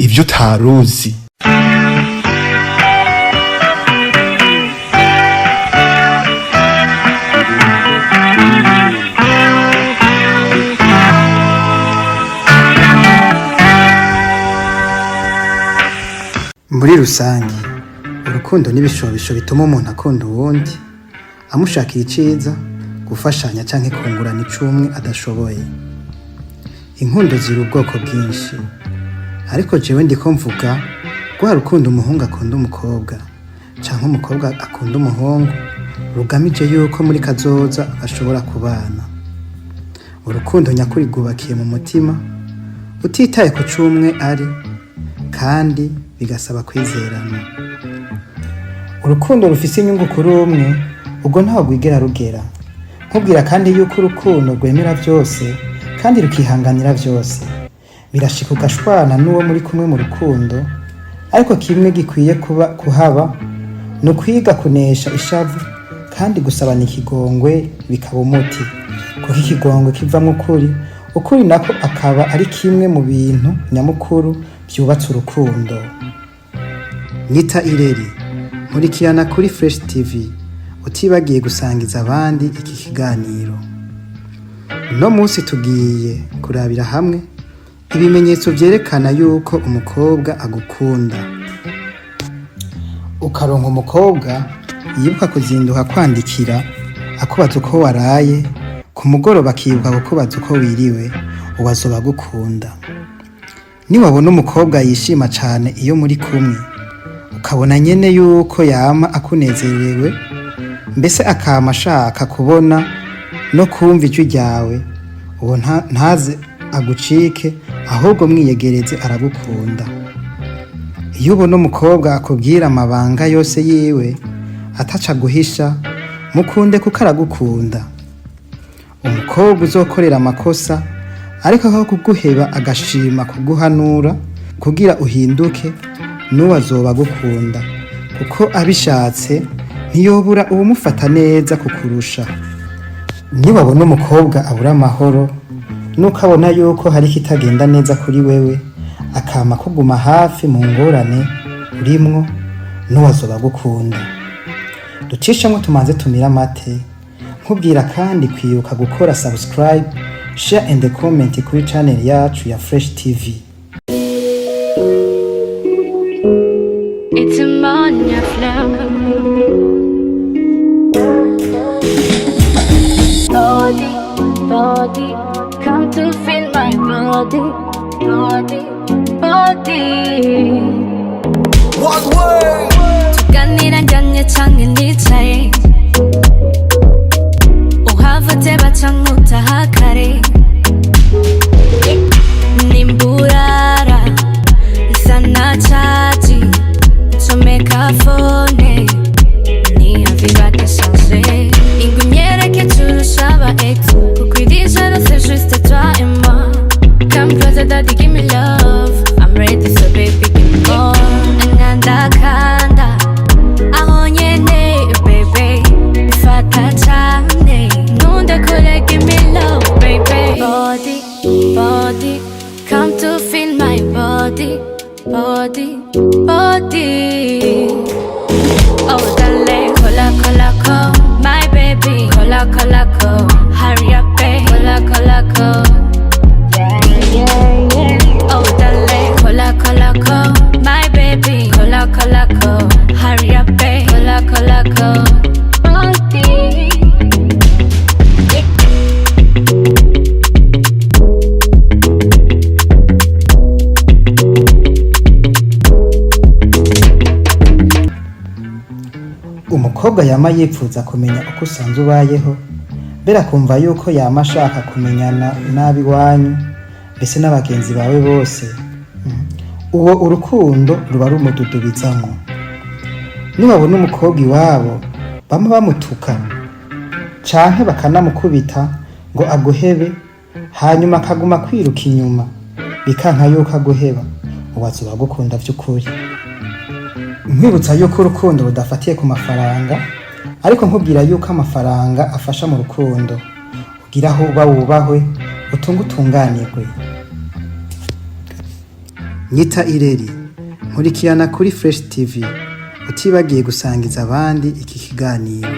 Ibyo utaruzi. Muri rusange, urukundo n'ibishobisho bituma umuntu akunda uwundi, amushakira iciza, gufashanya canke kungurana icumwe adashoboye. Inkundo ziri ubwoko bwinshi, ariko jewe ndiko mvuga rwa rukundo umuhungu akunda umukobwa canke umukobwa akunda umuhungu, rugamije yuko muri kazoza bashobora kubana. Urukundo nyakuri rwubakiye mu mutima, utitaye ku cumwe ari, kandi bigasaba kwizerana. Urukundo rufise inyungu kuri umwe, ubwo ntaho rwigera rugera. Nkubwira kandi yuko urukundo rwemera byose kandi rukihanganira byose. Birashika ugashwana n'uwo muri kumwe mu rukundo, ariko kimwe gikwiye kuba kuhaba ni ukwiga kunesha ishavu kandi gusabana ikigongwe bikaba umuti, kuko ikigongwe kivamwo ukuri, ukuri nako akaba ari kimwe mu bintu nyamukuru byubatse urukundo. Nita Ireri, nkurikirana kuri Fresh TV, utibagiye gusangiza abandi iki kiganiro. Uno munsi tugiye kurabira hamwe ibimenyetso vyerekana yuko umukobwa agukunda. Ukaronka umukobwa yibuka kuzinduka kwandikira akubaza uko waraye, ku mugoroba akibuka kukubaza uko wiriwe, uwo azoba agukunda. Niwabona umukobwa yishima cane iyo muri kumwe, ukabona nyene yuko yama akunezerewe, mbese akama ashaka kubona no kumva ijwi ryawe, uwo ntaze agucike, ahubwo mwiyegereze, aragukunda. Iyo ubona umukobwa akubwira amabanga yose yiwe ataca guhisha, mukunde kuko aragukunda. Umukobwa uzokorera amakosa ariko aho kuguheba agashima kuguhanura kugira uhinduke, n'uwo azoba agukunda, kuko abishatse ntiyobura uwumufata neza kukurusha. Niwabona umukobwa abura amahoro nuko abona yuko hari ikitagenda neza kuri wewe, akama kuguma hafi mu ngorane urimwo, n'uwo azoba agukunda. Ducishemwo tumanze tumire amate. Nkubwira kandi kwibuka gukora subscribe, share and comment kuri channel yacu ya Fresh TV. It's a Monia Fleur. Body, body, come to feel my body, body, body. One way. Tuganira njyanye canke nicaye, uhava uteba canke utaha kare, nimburara isa na caji, comeka phone ni envie d'échanger. Ingumyereke turusha aba ex, kuko iri joro c'est juste toi et moi. Come closer, daddy, give me love. I'm ready, so baby, give me more. Nkanda kanda aho nyene, baby, fata cane, nundekure, give me love, baby. Body, body, come to feel my body, body, body. Oh darling, kola kola ko, my baby, kola kola ko, hurry up, babe, kola kola ko. Oh darling, kola kola ko, my baby, kola kola ko, hurry up, babe, kola kola ko. Body. Umukobwa yama yipfuza kumenya uko usanzwe ubayeho, mbere akumva yuko yama ashaka kumenyana n'ab'iwanyu, mbese n'abagenzi bawe bose, uwo urukundo ruba rumududubizamwo. Niwabona umukobwa iwabo bama bamutuka. Canke bakanamukubita ngo aguhebe, hanyuma akaguma kwiruka inyuma bikanka yuko aguheba, uwo azoba agukunda vy'ukuri. Nkwibutsa yuko urukundo rudafatiye ku mafaranga, ariko nkubwira yuko amafaranga afasha mu rukundo ugira aho uba wubahwe, utunge, utunganirwe. Nyita Ireri, nkurikirana kuri Fresh TV, utibagiye gusangiza abandi iki kiganiro.